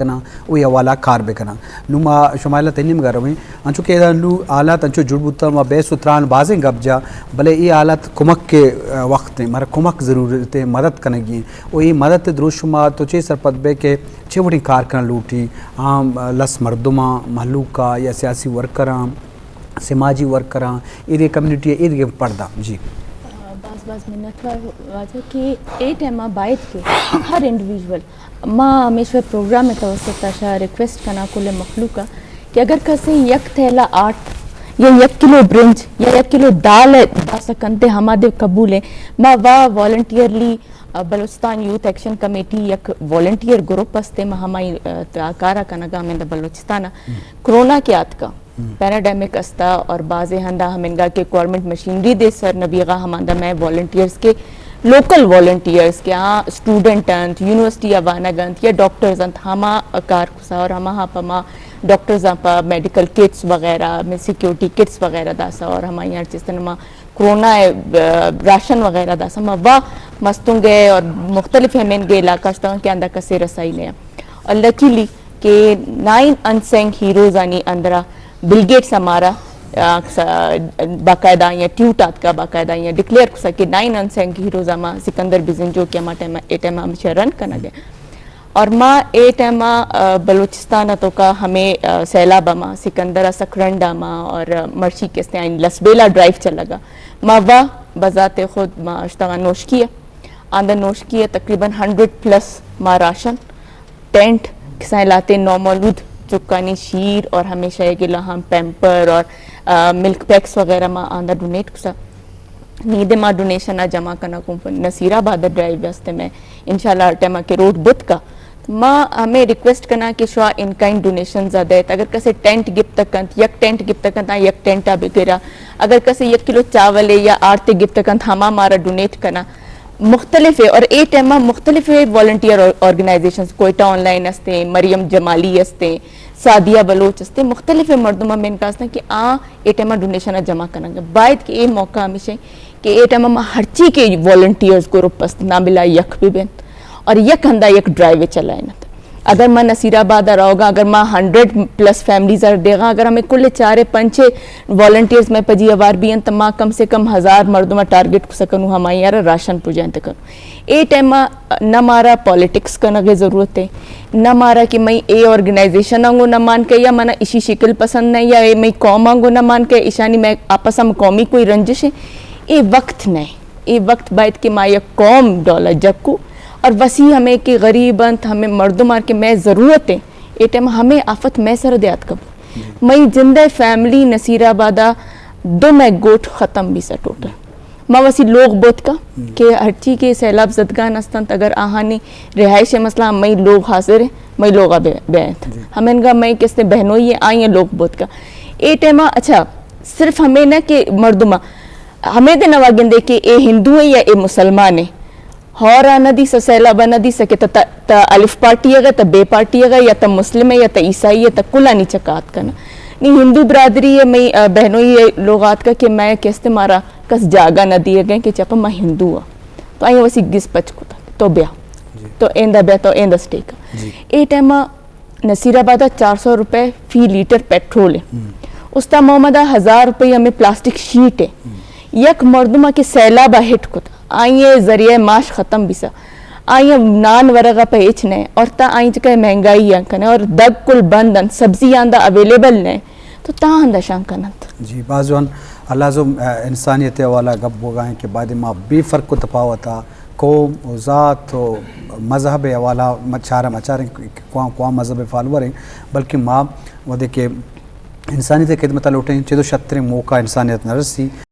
کناں، او اے حوالہ کار بکناں۔ نوں ما شمائل ءَ تئی نیمگ ءَ رویں، انچو کہ ادا نوں حالات انچو جوڑ بوتاں، ما بحث و تران بازیں گپ جا، بلے اے حالات کمک کے، آ، وقت ہیں، مارا کمک ضرورت ہے، مدد کنگی ہیں۔ او اے مدد ءِ دروشم ءَ تو چے سرپد بے کہ چے وڑیں کار کناں لوٹی، عام، آ، لس مردماں، مہلوک ءَ یا سیاسی ورکراں، سماجی ورکراں، ایدگہ کمیونٹی ءِ ایدگہ پردہ۔ جی۔ آ، باز باز منت وار واجہ کہ اے ٹائم ءَ باید کہ ہر انڈیویجول، ما ہمیشہ پروگرام ءِ توسط ءَ شہ ریکویسٹ کناں کل مخلوق ءَ کہ اگر کسے یک تھیلا آٹھ یا یک کلو برنج یا یک کلو دال ءَ داسہ کنت ءُ ہما دے قبول ایں، ما وا والنٹیئرلی، آ، بلوچستان یوتھ ایکشن کمیٹی یک والنٹیئر گروپ است، ما ہمائی، آ، کار ءَ کنگ ءَ ہمیں بلوچستان ءَ کرونا کہ آتکا، پیراڈائمک استا اور بازیں ہندا ہمنگا کہ گورنمنٹ مشینری دے سر نبیغا ہماندا مئے والنٹیئرز کے، لوکل والنٹیئرز کے، آ اسٹوڈنٹ انت، یونیورسٹی ءَ وانگ انت یا ڈاکٹرز انت، ہما کار کسا اور ہما ہاں پہ ما ڈاکٹرز آں پہ میڈیکل کٹس وغیرہ، میں سیکیورٹی کٹس وغیرہ داسا اور ہمائی ہر چیز ما کرونا ءِ، آ، راشن وغیرہ داسا ما وا مستونگ ءِ اور مختلف ہمنگ ءِ علاقہ شتاں کہ آندا کسے رسائی نہیں۔ اور لکیلی کہ نائن انسنگ ہیروز آنی اندرا بل گیٹس ہمارا، آ، س-، باقاعدہ یا ٹویٹ آتکا، باقاعدہ یا ڈکلیئر کسا کہ نائن انسنگ ہیروز ہما سکندر بزنجو کہ ہما ٹائم، اے ٹائم ہمیشہ رن کنگ ءِ۔ اور ما اے ٹائم، آ، بلوچستان ءِ توکا ہمیں، آ، سیلاب ہما سکندر ءِ سکرنڈ ہما اور، آ، مرشی کستے آئین لسبیلا ڈرائیو چلگا۔ ما وا بذات خود ما اشتغا نوشکی ءَ۔ آندا نوشکی ءَ تقریباً ہنڈریڈ پلس ما راشن ٹینٹ، کسائیں لہتیں نومولود چکانی شیر اور ہمیشہ ایک گلا ہم پیمپر اور، آ، ملک پیکس وغیرہ ما آندا ڈونیٹ کسا۔ نی دے ما ڈونیشن آ جمع کناں کوں نصیر آباد ڈرائیو واسطے میں انشاءاللہ ہر ٹائم آ کہ روڈ بوت کا۔ ما ہمیں ریکویسٹ کناں کہ شوا ان کائنڈ ڈونیشنز آ دیت۔ اگر کسے ٹینٹ گپت کنت، یک ٹینٹ گپت کنت، آ یک ٹینٹ آ بگرا۔ اگر کسے یک کلو چاول ہے یا آرتے گپت کنت، ہما مارا ڈونیٹ کناں۔ مختلف ہے اور اے ٹائم مختلف ہے والنٹیئر آرگنائزیشنز، کوئٹہ آن لائن ہستے، مریم جمالی ہستے، سعدیہ بلوچ ہستے، مختلف ہے مردم ہم انکا ہستن کہ آ اے ٹائم ڈونیشن جمع کنگ۔ باید کہ اے موقع ہمیشہ کہ اے ٹائم ما ہرچی کہ والنٹیئرز گروپ است، نا بلا یک بھی بنت اور یک ہندا یک ڈرائیو چلائنت۔ اگر ما نصیر آباد ء روگا، اگر ما ہنڈریڈ پلس فیملیز ء دیغا، اگر ہمیں کل چارے پنچے والنٹیئرز میں پجی اوار بھی انت، ما کم سے کم ہزار مردم ء ٹارگٹ کسکنو ہمائی ء راشن پجائیں تکن۔ اے ٹائم ء نہ مارا پالیٹکس کنگ ء ضرورت ہے، نہ مارا کہ مئی اے آرگنائزیشن آنگو نہ مان کے یا منا اشی شکل پسند نہیں یا اے مئی قوم آنگو نہ مان کے اشانی میں آپس ہم قومی کوئی رنجش ہے۔ اے وقت نہیں، اے وقت باید کہ ما یک قوم ڈولا جکو اور وسی ہمیں کہ غریب انت، ہمیں مردم آر کہ میں ضرورت ہے، اے ٹائم ہمیں آفت میں سر دیات کب۔ مئی جندے فیملی نصیر آبادا دو میں گوٹ ختم بھی سا ٹوٹل۔ ما وسی لوگ بوت کا کہ ہرچی کہ سیلاب زدگان استنت، اگر آہانی رہائش مسئلہ، مئی لوگ حاضر ہیں، مئی لوگا بے-، بیت۔ ہمیں گا مئی کس نے بہنوئی ہیں، آئی ہیں لوگ بوت کا۔ اے ٹائما، اچھا، صرف ہمیں نہ کہ مردم ہمیں دے نوا گندے کہ اے ہندو ہیں یا اے مسلمان ہیں۔ ہور آ نہ دیسا، سیلاب آ نہ دیسا کہ تا، تا، تا الف پارٹی اگا، تا بے پارٹی اگا، یا تا مسلم ہے، یا تا عیسائی ہے، تا کلانی چکات کنا۔ نی ہندو برادری ہے، مئی، آ، بہنوئی ہے، لوگ آتکا کہ میں کس تے مارا کس جاگہ نہ دیے گئے کہ چپا ما ہندو آ۔ تو آئی وسی گس پچ کتا، تو بیا۔ تو ایندا بیا، تو ایندا سٹیک۔ اے ٹائما نصیر آباد ء چار سو روپے فی لیٹر پیٹرول ہے۔ استا محمد ء ہزار روپے ہمیں پلاسٹک شیٹ ہے۔ یک مردم ء کہ سیلاب ء ہٹ کت، آئی ء ذریعہ معاش ختم بیسا، آئی ء نان ورغ ء پہ ہچ نہ، اور تا آئی چکہ مہنگائی آن کنے اور دگ کل بند انت، سبزی آندا اویلیبل نہ، تو تا آندا شان کننت۔ جی، باز جوان۔ اللہ زو، آ، انسانیت حوالہ گپ بوگا ہیں کہ بعد ما بے فرق و تفاوت آ قوم و ذات و مذہب ء حوالہ مچار مچار ہیں کہ کواں، کواں مذہب ء فالوور ہیں، بلکہ ما وہدے کہ انسانیت ء خدمت ء لوٹیں، چدو شتریں موقع انسانیت نہ رسی۔